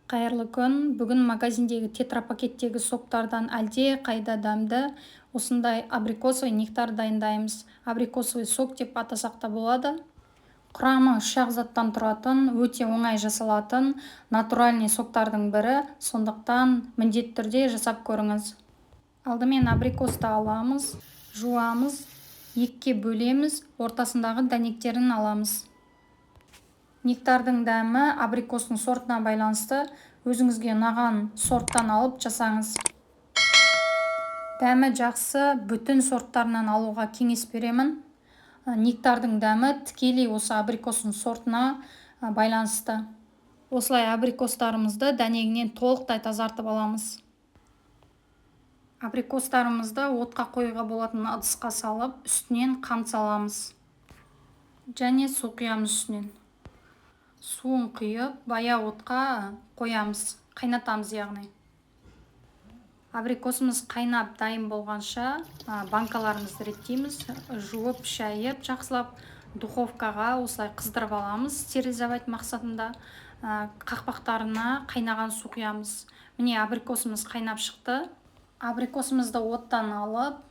Қайырлы күн! Бүгін магазиндегі тетрапакеттегі соктардан әлде қайда дәмді осындай абрикосовый нектар дайындаймыз. Абрикосовый сок деп атасақ та болады. Құрамы үш-ақ заттан тұратын, өте оңай жасалатын натуральный соктардың бірі, сондықтан міндетті түрде жасап көріңіз. Алдымен абрикосты аламыз, жуамыз, екіге бөлеміз, ортасындағы дәнектерін аламыз. Нектардың дәмі абрикостың сортына байланысты, өзіңізге ұнаған сорттан алып жасаңыз. Дәмі жақсы бүтін сорттарынан алуға кеңес беремін. Нектардың дәмі тікелей осы абрикостың сортына байланысты. Осылай абрикостарымызды дәнегінен толықтай тазартып аламыз. Абрикостарымызды отқа қоюға болатын ыдысқа салып, үстінен қант саламыз және су құямыз. Үстінен суын құйып, баяу отқа қоямыз, қайнатамыз яғни. Абрикосымыз қайнап дайын болғанша, банкаларымызды реттейміз. Жуып шайып, жақсылап духовкаға осылай қыздырып аламыз, стерилизовать мақсатында. Қақпақтарына қайнаған су құямыз. Міне, абрикосымыз қайнап шықты. Абрикосымызды оттан алып,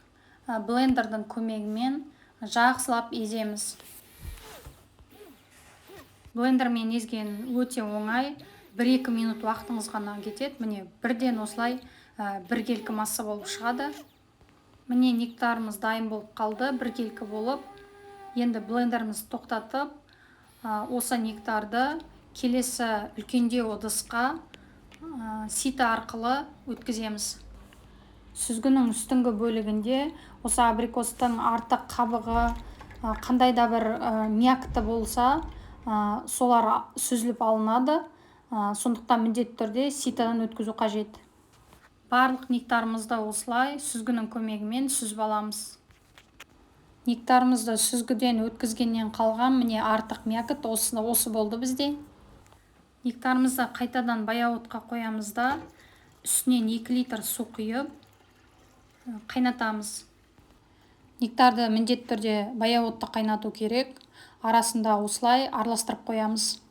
блендердің көмегімен жақсылап еземіз. Блендермен езген өте оңай, 1-2 минут уақытыңыз ғана кетеді. Міне, бірден осылай біркелкі масса болып шығады. Міне, нектарымыз дайын болып қалды, біркелкі болып. Енді блендерімізді тоқтатып, осы нектарды келесі үлкендеу ыдысқа сито арқылы өткіземіз. Сүзгінің үстіңгі бөлігінде осы абрикостың артық қабығы, қандай да бір мякоты болса, солар сүзіліп алынады. Сондықтан міндетті түрде ситодан өткізу қажет. Барлық нектарымызды осылай сүзгінің көмегімен сүзіп аламыз. Нектарымызды сүзгіден өткізгеннен қалған, міне, артық мякоть осы болды бізде. Нектарымызды қайтадан баяу отқа қоямыз да, үстінен 2 литр су құйып, қайнатамыз. Нектарды міндетті түрде баяу отта қайнату керек, арасында осылай араластырып қоямыз.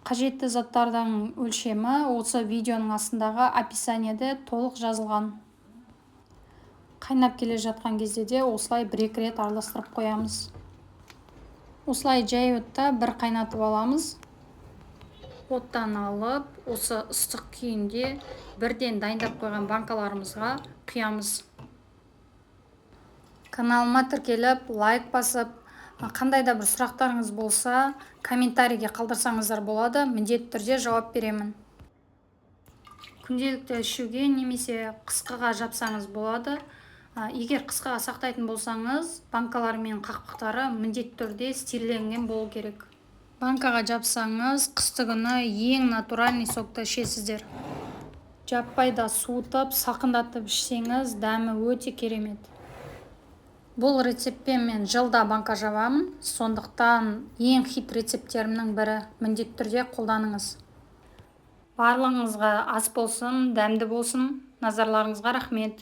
Қажетті заттардың өлшемі осы видеоның астындағы описаниеде толық жазылған. Қайнап келе жатқан кезде де осылай бір-екі рет араластырып қоямыз. Осылай жай отта бір қайнатып аламыз. Оттан алып, осы ыстық күйінде бірден дайындап қойған банкаларымызға құямыз. Каналыма тіркеліп, лайк басып, қандай да бір сұрақтарыңыз болса, комментарийге қалдырсаңыздар болады, міндетті түрде жауап беремін. Күнделікті ішуге немесе қысқыға жапсаңыз болады. Егер қысқыға сақтайтын болсаңыз, банкалар мен қақпақтары міндетті түрде стерилленген болу керек. Банкаға жапсаңыз, қысты күні ең натуральный сокты ішесіздер. Жаппай да суытып, салқындатып ішсеңіз, дәмі өте керемет. Бұл рецептпен мен жылда банка жабамын, сондықтан ең хит рецепттерімнің бірі, міндетті түрде қолданыңыз. Барлығыңызға ас болсын, дәмді болсын! Назарларыңызға рахмет!